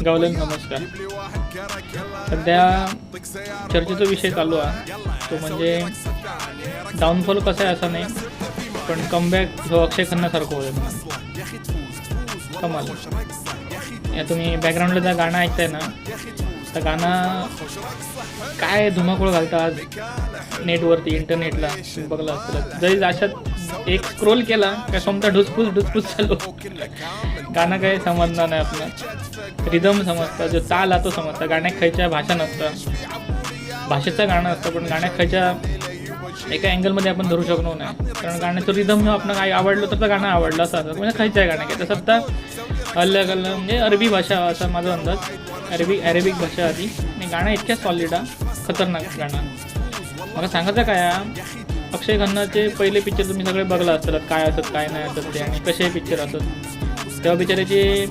गावलन नमस्कार. सध्या चर्चेचा विषय चालू आहे तो म्हणजे डाऊनफॉल कसा आहे असा नाही, पण कमबॅक हो अक्षय खन्नासारखं होईल. कमाल. या तुम्ही बॅकग्राऊंडला जर गाणं ऐकताय ना, तर गाणं काय धुमाकूळ घालता आज नेटवरती, इंटरनेटला. तुम्ही बघला असेल, जरी अशात एक स्क्रोल केला काय सोमता ढुसफूस ढुसफूस चालू. गाणं काय समजणार नाही आपलं, रिदम समजतं, जो चाल आहे तो समजतं. गाण्यात खयच्या भाषा नसतं, भाषेचं गाणं असतं, पण गाण्यात खयच्या एका अँगलमध्ये आपण धरू शकलो नाही, कारण गाण्याचं रिदम हे आपण काय आवडलं तर ते गाणं आवडलं असं असं म्हणजे खयचं गाणं काय तसं आता अलग अलग म्हणजे अरबी भाषा असा माझा अंदाज, अरबी अरेबिक भाषा आधी. आणि गाणं इतक्या सॉलिड आहे, खतरनाक गाणं. मला सांगायचं काय हा, अक्षय खन्नाचे पहिले पिक्चर तुम्ही सगळे बघला असतात, काय असत काय नाही असत ते आणि कसे पिक्चर असत तेव्हा बिचाऱ्याचे.